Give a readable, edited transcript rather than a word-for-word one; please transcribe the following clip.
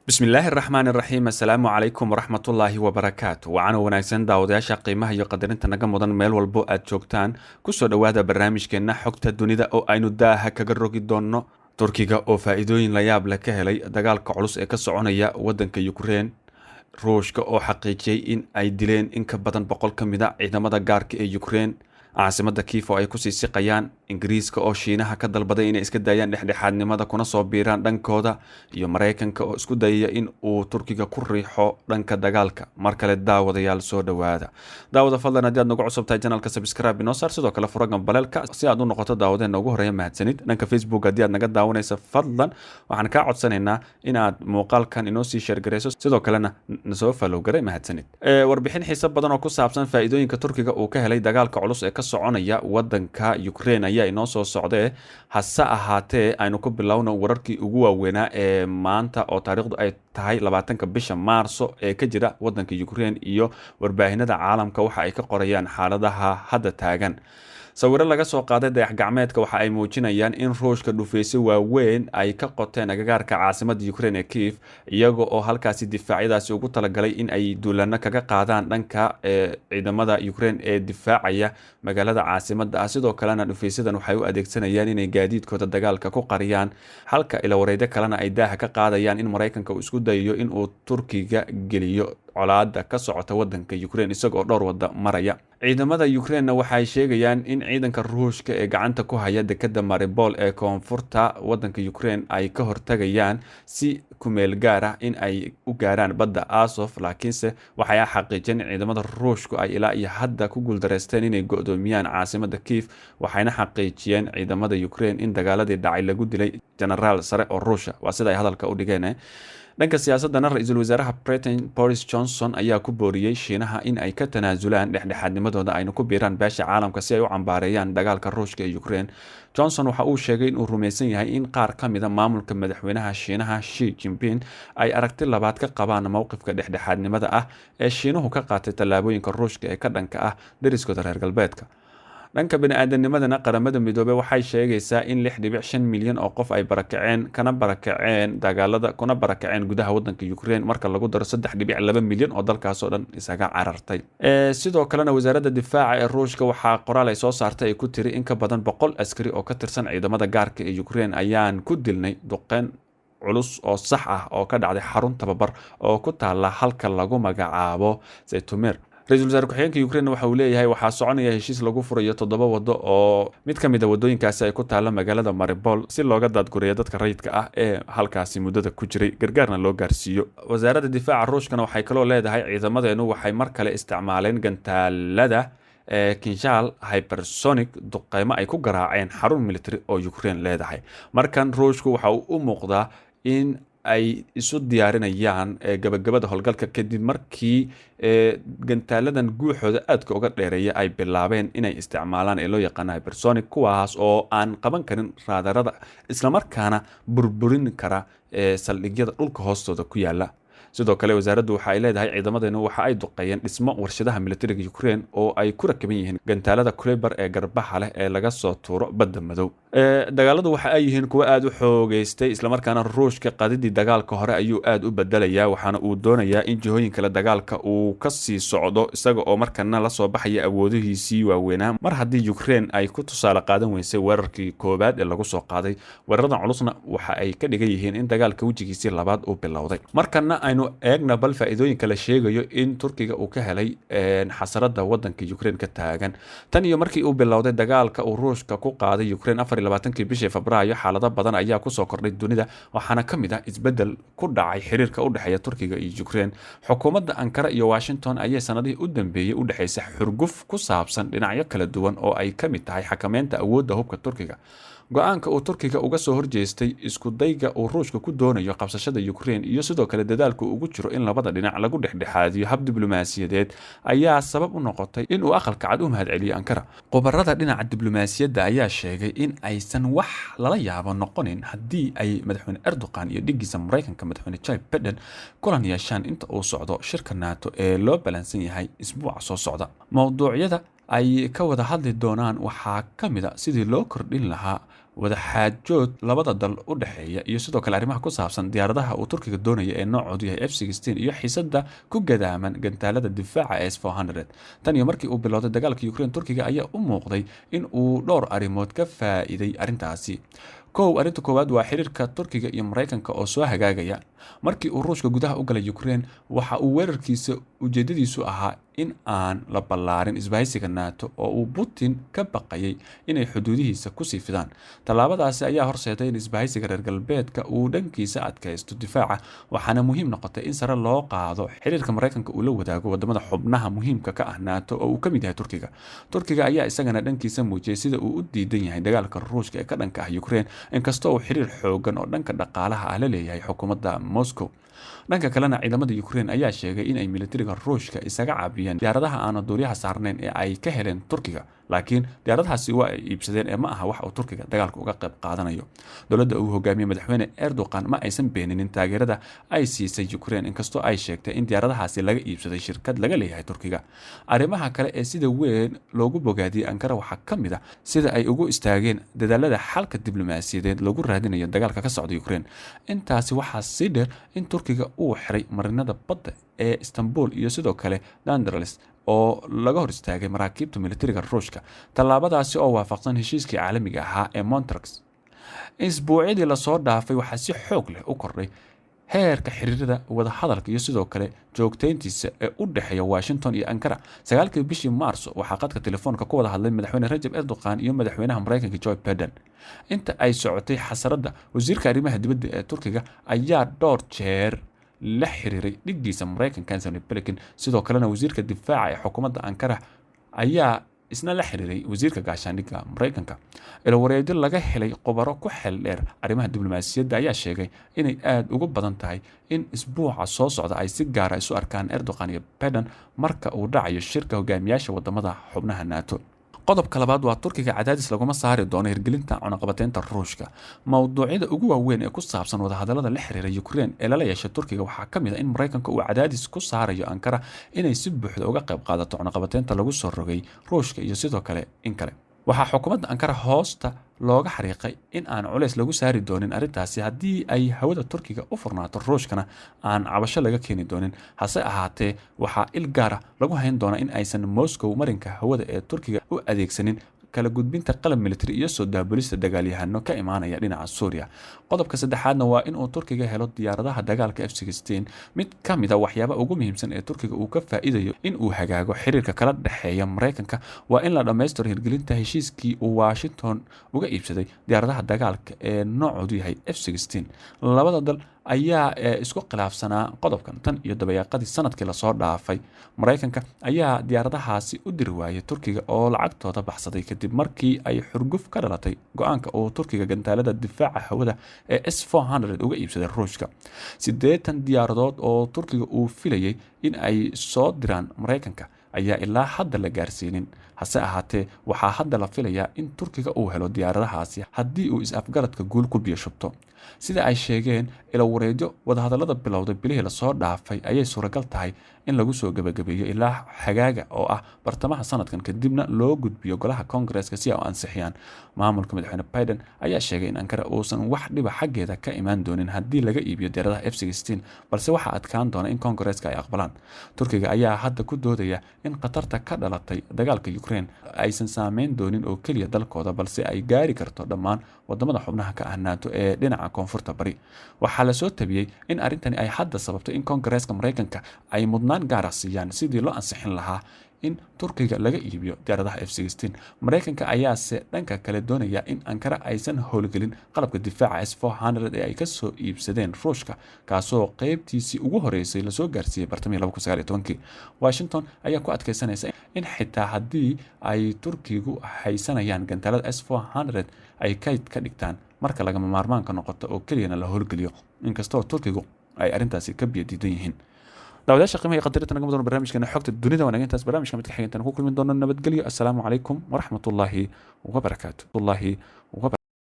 Bismillaahi raxmaan raxiim. Assalaamu calaykum waraxmatullaahi wabarakaatu. Wacana wanaagsan, daawadayaasha qiimaha iyo qadarinta naga mudan, meel walbo aad joogtaan, kusoo dhowaada barnaamijkeenna Xogta Dunida oo aynu daaha kaga rogi doonno Turkiga oo faa'iidooyin la yaab leh ka helay dagaalka culus ee ka soconaya waddanka Ukrein, Ruushka oo xaqiijiyey in ay dileen in ka badan 100 ka mid a ciidamada gaarka ee Ukrein, caasimada Kiif oo ay kusii siqayaan, Ingiriiska oo Shiinaha ka dalbaday inay iska daayaan dhexdhexaadnimada kuna soo biiraan dhankooda, iyo Maraykanka oo isku dayaya in uu Turkiga ku riixo dhanka dagaalka. Mar kale, daawadayaal, soo dhowaada. Daawada, fadlan haddii aad nagu cusub tahay channelka, subscribe inoo saar, sidoo kale fura gambaleelka si aad u noqoto daawadeena ugu horeeya. Mahadsanid. Dhanka Facebook haddii aad naga daawanaysa, fadlan waxaan kaa codsanaynaa inaad muuqaalkan inoo sii share garayso, sidoo kalena nasoo follow garay. Mahadsanid. Warbixin xiiso badan oo ku saabsan faa'iidooyinka Turkiga uu ka helay dagaalka culus ee ka soconaya wadanka Ukraine ayaa inoo soo socdee. Hase ahaatee, aynu ku bilowno wararkii ugu waaweynaa ee maanta oo taariikhdu ay tahay 20-ka bisha Maarso ee ka jira wadanka Ukraine iyo warbaahinada caalamka waxa ay ka qorayaan xaaladaha hadda taagan. Sawiro laga soo qaaday dayax gacmeedka waxa ay muujinayaan in Ruushka dhufeysyo waaweyn ay ka qoteen agagaarka caasimada Ukraine ee Kiif, iyaga oo halkaasi difaacyadaasi ugu talagalay in ay duulano kaga qaadaan dhanka ciidamada Ukraine ee difaacaya magaalada caasimada ah. Sidoo kalena dhufeysyadan waxay u adeegsanayaan inay gaadiidkooda dagaalka ku qariyaan, halka ilawareedyo kalena ay daaha ka qaadayaan in Maraykanka uu isku dayayo in uu Turkiga geliyo colaada ka socota wadanka Ukraine, isagoo dhowr wada maraya. Ciidamada Ukrainena waxay sheegayaan in ciidanka Ruushka ee gacanta ku haya dekeda Mariupol ee koonfurta wadanka Ukraine ay ka hortagayaan si kumeel gaar ah in ay u gaaraan badda Azov, laakiinse waxay xaqiijiyeen in ciidamada Ruushku ay ilaa iyo hadda ku guuldareysteen inay go-doomiyaan caasimada Kiif. Waxayna xaqiijiyeen ciidamada Ukraine in dagaaladii dhacay lagu dilay genaraal sare oo Ruusha, waa sida ay hadalka u dhigeen. Dhanka siyaasadana, ra-iisul wasaaraha Britain Boris Johnson ayaa ku booriyey Shiinaha in ay ka tanaasulaan dhexdhexaadnimadooda ayna ku biiraan beesha caalamka si ay u cambaareeyaan dagaalka Ruushka ee Ukraine. Johnson waxa uu sheegay in uu rumaysan yahay in qaar ka mida maamulka madaxweynaha Shiinaha Xi Jinping ay aragti labaad ka qabaan mowqifka dhexdhexaadnimada ah ee Shiinuhu ka qaatay tallaabooyinka Ruushka ee ka dhanka ah dariskooda reer galbeedka. Dhanka bani-aadamnimadana, Qaramada Midoobey waxay sheegaysaa in 6.5 milyan oo qof ay barakaceen, kana barakaceen dagaalada, kuna barakaceen gudaha wadanka Ukraine, marka lagu daro 3.2 milyan oo dalkaasoo dhan isaga carartay. Sidoo kalena, wasaaradda difaaca ee Ruushka waxaa qoraal ay soo saartay ay ku tiri in ka badan 100 askari oo ka tirsan ciidamada gaarka ee Ukraine ayaan ku dilnay duqeyn culus oo sax ah oo ka dhacday xarun tababar oo ku taala halka lagu magacaabo Zhytomyr. Ra-iisul wasaare ku-xigeenka Ukraine waxa uu leeyahay waxaa soconaya heshiis lagu furayo toddoba waddo oo mid ka mid a waddooyinkaasi ay ku taalla magaalada Mariupol, si looga daadgureeyo dadka rayidka ah ee halkaasi muddada ku jiray, gargaarna loo gaarsiiyo. Wasaaradda difaaca Ruushkana waxay kaloo leedahay ciidamadeenu waxay mar kale isticmaaleen gantaalada Kinzhal hypersonic, duqeymo ay ku garaaceen xarun military oo Ukraine leedahay. Markan Ruushku waxa uu u muuqdaa in ay isu diyaarinayaan gabagabada howlgalka, kadib markii gantaaladan guuxooda aadka uga dheereeya ay bilaabeen inay isticmaalaan ee loo yaqaano hypersonic, kuwaas oo aan qaban karin raadarada, islamarkaana burburin kara saldhigyada dhulka hoostooda ku yaala. Sidoo kale, wasaaraddu waxa ay leedahay ciidamadeenu waxa ay duqeeyeen dhismo warshadaha militariga Ukraine oo ay ku rakiban yihiin gantaalada Kalibr ee garbaha leh ee laga soo tuuro Badda Madow. Dagaaladu waxa ay yihiin kuwo aada u xoogeystay, islamarkaana Ruushka qadidii dagaalka hore ayuu aada u bedelayaa, waxaana uu doonayaa in jihooyin kale dagaalka uu kasii socdo, isaga oo markana lasoo baxaya awoodihiisii waaweynaa, mar haddii Ukraine ay ku tusaale qaadan weysay weerarkii koowaad ee lagu soo qaaday. Weeraradan culusna waxa ay ka dhigan yihiin in dagaalka wejigiisii labaad uu bilowday. Markana aynu eegna bal faa'iidooyinka la sheegayo in Turkiga uu ka helay xasarada wadanka Ukraine ka taagan. Tan iyo markii uu bilowday dagaalka uu Ruushka ku qaaday Ukraine 24-kii bishii Febraayo, xaalado badan ayaa kusoo kordhay dunida, waxaana ka mid ah isbedel ku dhacay xiriirka u dhexeeya Turkiga iyo Ukraine. Xukuumadda Ankara iyo Washington ayaa sanadihii u dambeeyey u dhexeysa xurguf ku saabsan dhinacyo kala duwan oo ay ka mid tahay xakameynta awoodda hubka Turkiga. Go-aanka uu Turkiga uga soo horjeestay isku dayga uu Ruushka ku doonayo qabsashada Ukraine iyo sidoo kale dadaalka ugu jiro in labada dhinac lagu dhexdhexaadiyo hab diblomaasiyadeed ayaa sabab u noqotay in uu Aqalka Cad u mahadceliyo Ankara. Khubarada dhinaca diblomaasiyadda ayaa sheegay in aysan wax lala yaabo noqonin haddii ay madaxweyne Erdogan iyo dhigiisa Maraykanka, madaxweyne Joe Biden, kulan yeeshaan inta uu socdo shirka NATO ee loo balansan yahay isbuuca soo socda. Mowduucyada ay ka wada hadli doonaan waxaa ka mid a sidii loo kordhin lahaa Wadaxaajood labada dal u dhexeeya iyo sidoo kale arrimaha ku saabsan diyaaradaha uu Turkiga doonaya ee noocoodu yahay F-16 iyo xiisada ku gadaaman gantaalada difaaca S-400. Tan iyo markii uu bilowday dagaalka Ukraine, Turkiga ayaa u muuqday in uu dhowr arrimood ka faa'iiday arrintaasi. Kow, arrinta koowaad waa xiriirka Turkiga iyo Maraykanka oo soo hagaagaya. Markii uu Ruushka gudaha u galay Ukraine, waxa uu weerarkiisa ujeedadiisu ahaa in aan la ballaarin isbahaysiga NATO oo uu Putin ka baqayay inay xuduudihiisa kusii fidaan. Tallaabadaasi ayaa horseeday in isbahaysiga reer galbeedka uu dhankiisa adkaysto difaaca, waxaana muhiim noqotay in sare loo qaado xiriirka Maraykanka uu la wadaago wadamada xubnaha muhiimka ka ah NATO oo uu ka mid yahay Turkiga. Turkiga ayaa isagana dhankiisa muujiyay sida uu u diidan yahay dagaalka Ruushka ee ka dhanka ah Ukraine, inkastoo uu xiriir xoogan oo dhanka dhaqaalaha ah la leeyahay xukuumadda Moscow. Dhanka kalena, ciidamada Ukraine ayaa sheegay in ay militariga Ruushka isaga caabiyeen diyaaradaha aana duuliyaha saarnayn ee ay ka heleen Turkiga, laakiin diyaaradahaasi waa ay iibsadeen ee ma aha wax uu Turkiga dagaalka uga qayb qaadanayo. Dowladda uu hogaamiyey Madaxweyne Erdogan ma aysan beeninin taageerada ay siisay Ukraine, inkastoo ay sheegtay in diyaaradahaasi laga iibsaday shirkad laga leeyahay Turkiga. Arrimaha kale ee sida weyn loogu bogaadiyey Ankara waxaa ka mid ah sida ay ugu istaageen dadaalada xalka diblomaasiyadeed lagu raadinayo dagaalka ka socda Ukraine. Intaasi waxaa sii dheer in Turkiga uu xiray marinada badda ee Istanbul iyo sidoo kale Dardanelles oo laga hor istaagay maraakiibta militariga Ruushka, tallaabadaasi oo waafaqsan heshiiskii caalamiga ahaa ee Montreux. Isbuucyadii lasoo dhaafay waxaa si xoog leh u kordhay heerka xiriirada wadahadalka iyo sidoo kale joogteyntiisa ee u dhexeeya Washington iyo Ankara. 9-kii bishii Maarso waxaa qadka telefoonka ku wada hadlay Madaxweyne Rajab Erdogan iyo madaxweynaha Maraykanka Joe Biden. Inta ay socotay xasaradda, wasiirka arrimaha dibadda ee Turkiga ayaa dhowr jeer la xiriiray dhiggiisa Maraykanka Antony Blinken. Sidoo kalena, wasiirka difaaca ee xukuumadda Ankara ayaa isna la xiriiray wasiirka gaashaandhigga Maraykanka. Ilowareedyo laga helay khubaro ku xeel dheer arrimaha diblomaasiyadda ayaa sheegay inay aada ugu badan tahay in isbuuca soo socda ay si gaara isu arkaan Erdogan iyo Biden marka uu dhacayo shirka hogaamiyaasha wadamada xubnaha NATO. Qodobka labaad waa Turkiga cadaadis laguma saari doono hirgelinta cunaqabateynta Ruushka. Mowduucyada ugu waaweyn ee ku saabsan wadahadalada la xiriira Ukraine ee lala yeeshay Turkiga waxaa ka mid ah in Maraykanka uu cadaadis ku saarayo Ankara inay si buuxda uga qayb qaadato cunaqabateynta lagu soo rogay Ruushka iyo sidoo kale in kale. Waxaa xukuumadda Ankara hoosta looga xariiqay in aan culays lagu saari doonin arrintaasi haddii ay hawada Turkiga u furnaato Ruushkana aan cabasho laga keeni doonin. Hase ahaatee, waxaa il gaara lagu hayn doonaa in aysan Moscow marinka hawada ee Turkiga u adeegsanin kala gudbinta qalab military iyo soo daabulista dagaalyahano ka imaanaya dhinaca Suuriya. Qodobka saddexaadna waa in uu Turkiga helo diyaaradaha dagaalka F-16. Mid ka mid ah waxyaaba ugu muhiimsan ee Turkiga uu ka faa'iidayo in uu hagaago xiriirka kala dhexeeya Maraykanka waa in la dhammaystiro hirgelinta heshiiskii uu Washington uga iibsaday diyaaradaha dagaalka ee noocoodu yahay F-16. Labada dal ayaa isku khilaafsanaa qodobkan tan iyo dabayaaqadii sanadkii lasoo dhaafay. Maraykanka ayaa diyaaradahaasi u diri waayay Turkiga oo lacagtooda baxsaday kadib markii ay xurguf ka dhalatay go-aanka uu Turkiga gantaalada difaaca hawada ee S-400 uga iibsaday Ruushka. 80 diyaaradood oo Turkiga uu filayay in ay soo diraan Maraykanka ayaa ilaa hadda la gaarsiinin. Hase ahaatee, waxaa hadda la filayaa in Turkiga uu helo diyaaradahaasi haddii uu is-afgaradka guul ku biyo shubto. Sida ay sheegeen ilowareedyo, wadahadallada bilowday bilihii lasoo dhaafay ayay suuragal tahay in lagu soo gebagabeeyo ilaa xagaaga oo ah bartamaha sanadkan, kadibna loo gudbiyo golaha Koongareeska si ay u ansixiyaan. Maamulka Madaxweyne Biden ayaa sheegay in Ankara uusan wax dhiba xaggeeda ka imaan doonin haddii laga iibiyo diyaaradaha F-16, balse waxaa adkaan doona in Koongareeska ay aqbalaan. Turkiga ayaa hadda ku doodaya in khatarta ka dhalatay dagaalka Ukraine aysan saameyn doonin oo keliya dalkooda, balse ay gaari karto dhammaan wadamada xubnaha ka ah NATO ee dhinaca koonfurta bari. Waxaa lasoo tabiyey in arrintani ay hadda sababtay in Koongareeska Maraykanka ay mudnaan gaara siiyaan sidii loo ansixin lahaa in Turkiga laga iibiyo diyaaradaha F-16. Maraykanka ayaase dhanka kale doonaya in Ankara aysan howlgelin qalabka difaaca S-400 ee ay kasoo iibsadeen Ruushka, kaasoo qeybtiisii ugu horeysay lasoo gaarsiiyey bartamihii 2019-kii. Washington ayaa ku adkeysanaysa in xitaa haddii ay Turkigu haysanayaan gantaalada S-400 ay kayd ka dhigtaan, marka lagama maarmaanka noqoto oo keliyana la howlgeliyo, inkastoo Turkigu ay arrintaasi ka biyo diidan yihiin. Daawadayaasha qiimaha iyo qadarinta naga mudan, barnaamijkeena xogta dunida waa naga intaas. Barnaamijka mid ka xiga intaan ku kulmi doono, nabadgelyo. Assalaamu calaykum waraxmatullaahi wabarakaatu, llahi wabarakatu.